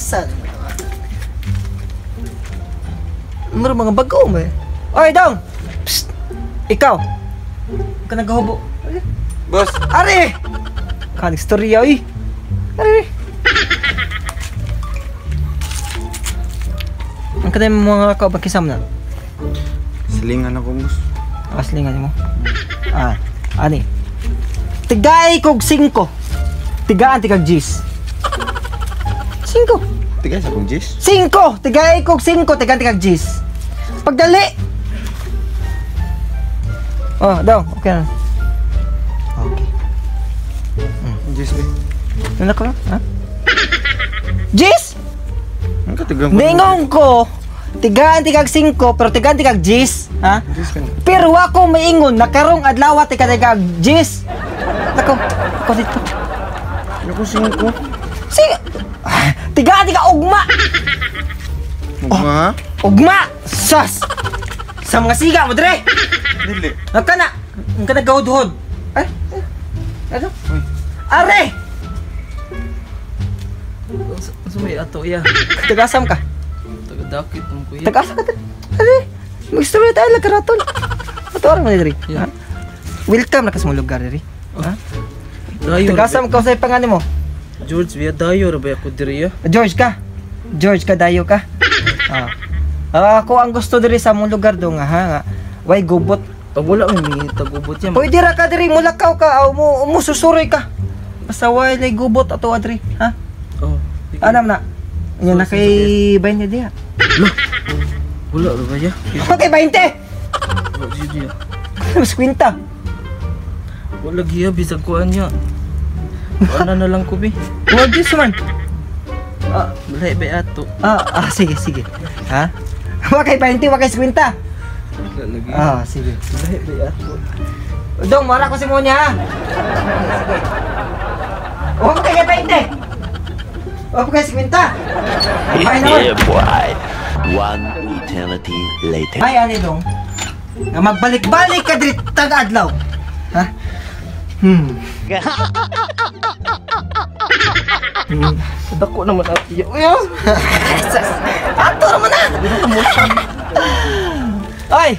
Asa? Mura mga bago mo eh. Oy, dong! Psst! Ikaw! Huwag ka naghahubo. Boss! Ari! Kanig storya eh. Ari! Ang kanay mga kaubang kisam na? Silingan ako, boss. Ah, silingan mo? Ah, ani. Tigay kog 5. Tigaan tigag G's. 5. Tigay sa kong G's? 5! Tigay kog 5, tigaan tigag G's. Pagdali! Oh, daw, okay na. Okay. G's ba? Ano ko? Ha? G's? Ang katigang ko. Ningon ko, tigaan tigag 5, pero tigaan tigag G's. Ha? G's ka na. Pero ako maingon, nakarong adlaw tika tigag G's. Nako, ako dito. Ako 5. Si tigaan tiga ugma. Ugma? Oh, ugma! Sas! Sa mga siga mo dre! Dili. Nagka na! Ang ka nagahod-hod. Ay! Ano? Uy. Are! Sa may ato iya. Tagasam ka? Tagadakit mo kuya. Tagasa ka? Are! Mag-istorya tayo lang karaton. Ato ara mo diri. Yeah. Welcome na ka sa mong lugar diri. Ha? Dayo. Tagasam ka sa pangani mo? George biya dayo ra ba ako diri ya? George ka? George ka dayo ka? Ah. Ako ang gusto diri sa mong lugar do nga ha nga. Way gubot. Pag wala may tagubot yan. Pwede ra ka diri mulakaw ka o mo susuroy ka. Basta way lay gubot ato adri, ha? Oh. Anam na. Nya na kay 20 diha. Lo. Wala ra ba ya? Okay 20. Wala jud ya. Mas kwinta. Wala giya bisag kuan niya. Ana na lang ko bi. Wa jis man. Ah, balay ba ato? Ah, sige sige. Ha? Wa kay 20, wa kay 50. Wala lagi. Ah, sige. Balay ba ato? Dong, mara ko si Monya ha. Sige. Wa kay 20. Wa kay 50. Ay, naman. Yeah, boy. One eternity later. Ay, ani dong. Nga magbalik-balik ka diri taga-adlaw. Ha? Dako naman ato ya. Uy, ato naman na. Oy.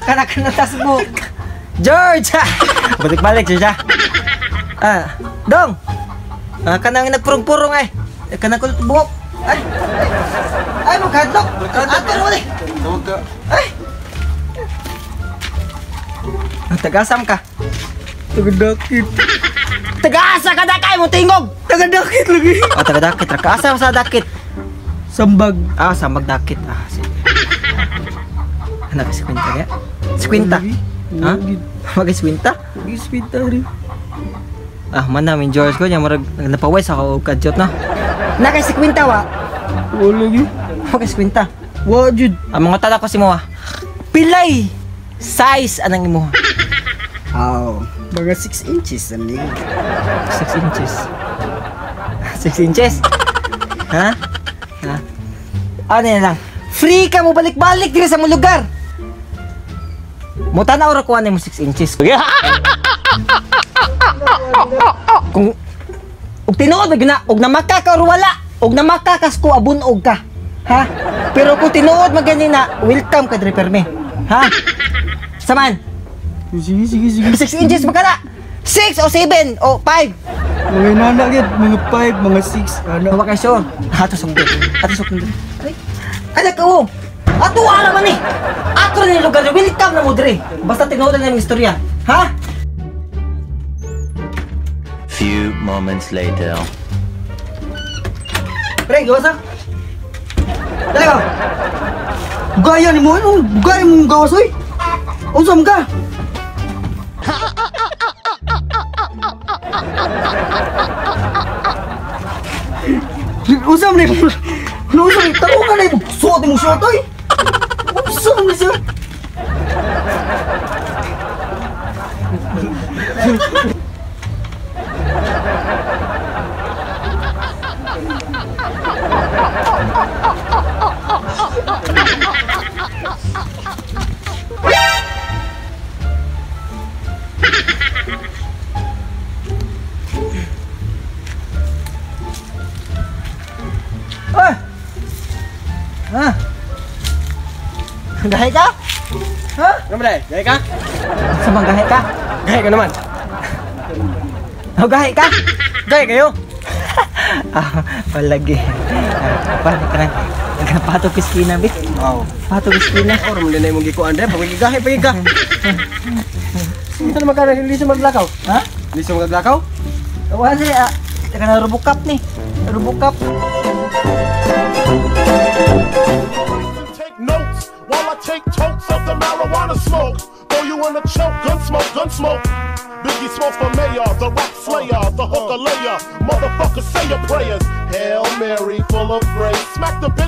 Kana-kana tasbuk. George. Balik-balik George ha. Ah, dong. Ah, kanang nagpurong-purong ay. Kanang kulot buhok. Ay. Ay, magkadlok. Ato naman eh. Tawag ka. Ay. Tagasam ka. Tagadakit. Tagaasa ka na kay mo tingog. Tagadakit lagi. Oh, tagadakit ra ka. Asa sa dakit? Sambag. Ah, sambag dakit. Ah, sige. Anak si Quinta kaya? Si Quinta. Ha? Mag si Quinta? Si Quinta ri. Ah, man namin George ko nya murag napaway sa ako kadyot no. Na kay si Quinta wa. Wala gi. Mag si Quinta. Wa jud. Ang mga tala ko si mo. Pilay size anang imo. Oh, mga 6 inches ani. 6 inches. 6 inches? Ha? Ha? Ano na lang? Free ka mo balik-balik diri sa mong lugar. Mo tan-aw ra ko ani mo 6 inches. Kung og tinuod ba gina og namaka ka or wala, og namaka kas ko abunog ka. Ha? Pero kung tinuod man gani na, welcome ka diri perme. Ha? Saman. Sige sige sige. 6 inches man kana. 6 o 7 o 5. Mga nana gyud, mga 5, mga 6, ano. Wa kay sure. Ato sugod. Ato sugod. Ay. Ay ka oh. Ato ara man ni. Ato ni lugar, welcome na mo diri. Basta tinuod na imong istorya. Ha? Few moments later. Pre, gawas ha. Dali ko. Gaya ni mo, ano? Gaya mong gawas oy. Unsa man ka? Unsa man ni? Unsa man tao ka na suot mo suot oy. Unsa man siya? Ha? Gahi ka? Ha? Ano ba dai? Gahi ka? Sa bang gahi ka? Gahi ka naman. Oh, gahi ka? Gahi kayo? Ah, palagi. Ah, paano ka na? Nagpatog iskina, bi. Wow. Patog iskina. Oro mo din na imong gikuan dai, pag gahi pa ka. Sino naman ka na hindi siya maglakaw? Ha? Hindi siya maglakaw? Wala siya. Ah, teka na Robocop ni. Robocop. Take notes while I take totes of the marijuana smoke. Throw you in a choke, gun smoke, gun smoke. Biggie Smalls for mayor, the rock slayer, the hooker layer. Motherfucker, say your prayers. Hail Mary, full of grace. Smack the bitch.